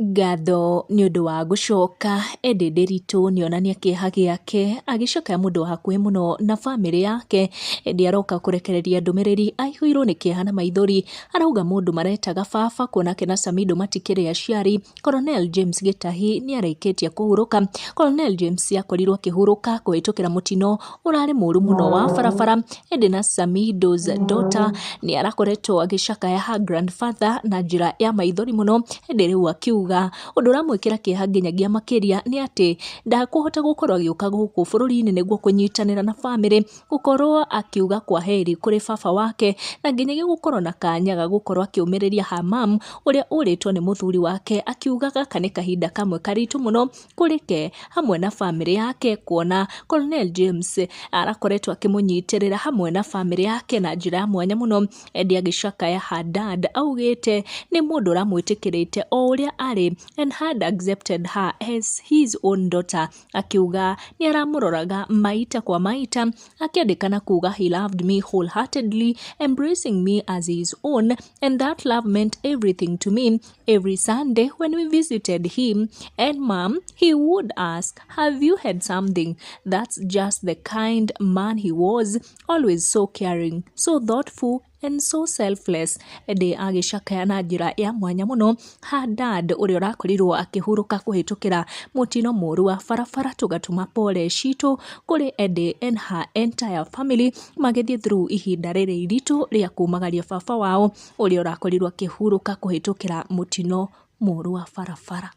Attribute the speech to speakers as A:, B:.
A: Ngatho nĩ ũndũ wa gũcoka Eddie Nderitu nĩonania kĩeha gĩake agĩcakaya mũndũ wa hakuhĩ mũno na bamĩrĩ yake. Eddie aroka kũrekereria ndũmĩrĩri aihũirwo nĩ kĩeha na maithori, arauga mũndũ maretaga baba kuona ke na Samido matikĩrĩ aciari. Colonel James Gĩtahi nĩarĩkĩtie kũhurũka. Colonel James akorirwo akĩhurũka kũhĩtũkĩra mũtino ũrarĩ mũru mũno wa barabara. Eddie na Samido's daughter nĩ arakoretwo agĩcakaya her grandfather na njĩra ya maithori mũno. Eddie rĩu akiuga ũndũ ũramwĩkĩra kĩeha nginyagia makĩria nĩ atĩ ndakũhota gũkorwo agĩũka gũkũ bũrũri-inĩ nĩguo kũnyitanĩra na bamĩrĩ, gũkorwo akiuga kwa heri kũrĩ baba wake na nginyagia gũkorwo na kanya ga gũkorwo akĩũmĩrĩria her mum ũrĩa ũrĩtwo nĩ mũthuri wake, akiuga gaka nĩ kahinda kamwe karitũ mũno kũrĩ ke hamwe na bamĩrĩ yake, kuona Colonel James arakoretwo akĩmũnyitĩrĩra hamwe na bamĩrĩ yake na njĩra ya mwanya mũno. Eddie agĩcakaya her dad augĩte nĩ mũndũ ũramwĩtĩkĩrĩte o ũrĩa arĩ and had accepted her as his own daughter, akiuga nĩ aramũroraga maita kwa maita, akĩandĩka na kuga he loved me wholeheartedly, embracing me as his own, and that love meant everything to me. Every Sunday when we visited him and mom, he would ask, have you had something? That's just the kind man he was, always so caring, so thoughtful and so selfless. Eddie agĩcakaya na njĩra ya mwanya mũno her dad ũrĩa ũrakorirwo akĩhurũka kũhĩtũkĩra mũtino mũru wa barabara. Tũgatũma pole citũ kũrĩ Eddie and her entire family magĩthiĩ through ihinda rĩrĩ iritũ rĩa kumagaria baba wao ũrĩa ũrakorirwo akĩhurũka kũhĩtũkĩra mũtino mũru wa barabara.